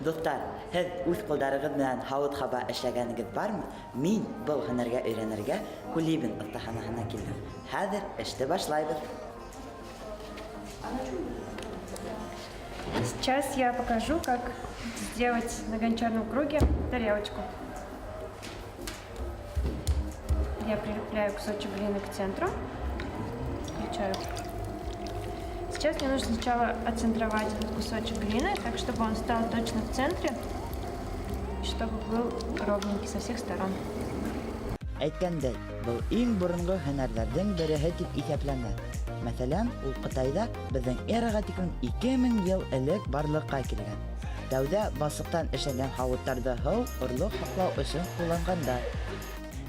Дуҫтар, һеҙ үҙ ҡулдарығыҙ менән һауыт-һаба эшләгәнегеҙ бармы? Мин был һөнәргә өйрәнергә Кулибин оҫтаханаһына килдем. Хәҙер эште башлайбыҙ. Сейчас я покажу, как сделать на гончарном круге тарелочку. Я прилепляю кусочек глины к центру, включаю. Сейчас мне нужно сначала отцентровать этот кусочек глины, так чтобы он стал точно в центре, и чтобы был ровненький со всех сторон. Әйткәндәй, был иң боронғо һөнәрҙәрҙең береһе тип иҫәпләнә. Мәҫәлән, ул Ҡытайҙа беҙҙең эраға тиклем 2000 йыл элек барлыҡҡа килгән. Тәүҙә балсыҡтан эшләнгән һауыттарҙы һыу, орлоҡ һаҡлау өсөн ҡулланғандар.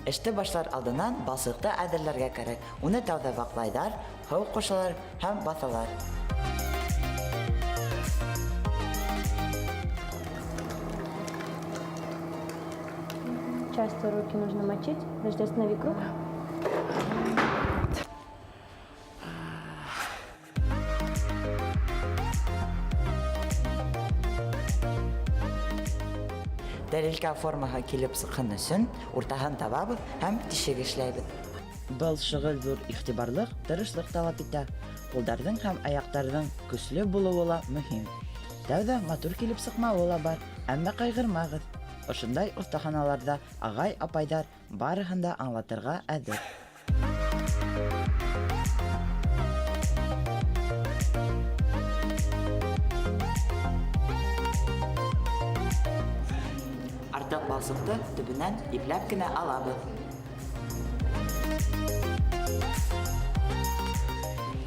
Эште башлар алдынан балсыҡты әҙерләргә кәрәк. Уны тәүҙә ваҡлайҙар, һыу ҡушалар һәм баҫалар. Часто руки нужно мочить. Подожди, останови круг. Тәрилкә формаһы килеп сыҡһын өсөн уртаһын табабыҙ һәм тишек эшләйбеҙ. Был шөғөл ҙур иғтибарлыҡ, тырышлыҡ талап итә. Ҡулдарҙың һәм аяҡтарҙың көслө булыуы ла мөһим. Тәүҙә матур килеп сыҡмауы ла бар, әммә ҡайғырмағыҙ. Ошондай оҫтаханаларҙа ағай-апайҙар барыһын да аңлатырға әҙер. Артыҡ балсыҡты төбөнән ипләп кенә алабыҙ.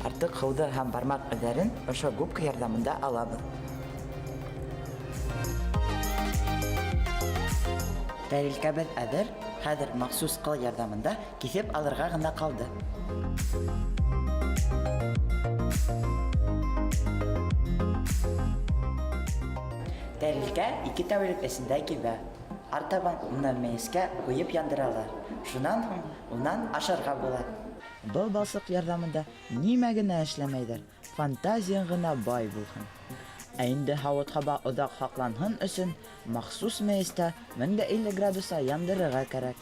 Артыҡ һыуҙы һәм бармаҡ эҙҙәрен ошо губка ярҙамында алабыҙ. Тәрилкәбеҙ әҙер, хәҙер махсус ҡыл ярҙамында киҫеп алырға ғына ҡалды. Тәрилкә ике тәүлек эсендә кибә. Артабан уны мейескә ҡуйып яндыралар. Шунан һуң унан ашарға була. Был балсыҡ ярҙамында нимә генә эшләмәйҙәр, фантазияң ғына бай булһын. Ә инде һауыт-һаба оҙаҡ һаҡланһын өсөн махсус мейестә 1050 градуста яндырырға кәрәк.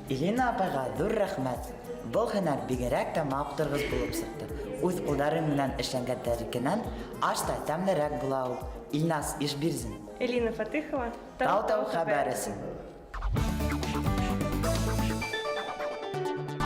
Илина апайға ҙур рәхмәт. Был һөнәр бигерәк тә мауыҡтырғыс булып сыҡты. Үҙ ҡулдарың менән эшләнгән тәрилкәнән аш та тәмлерәк була ул. Илназ Ишбирзин. Элина Фатыхова. Тау-тау хәбәр өсөн.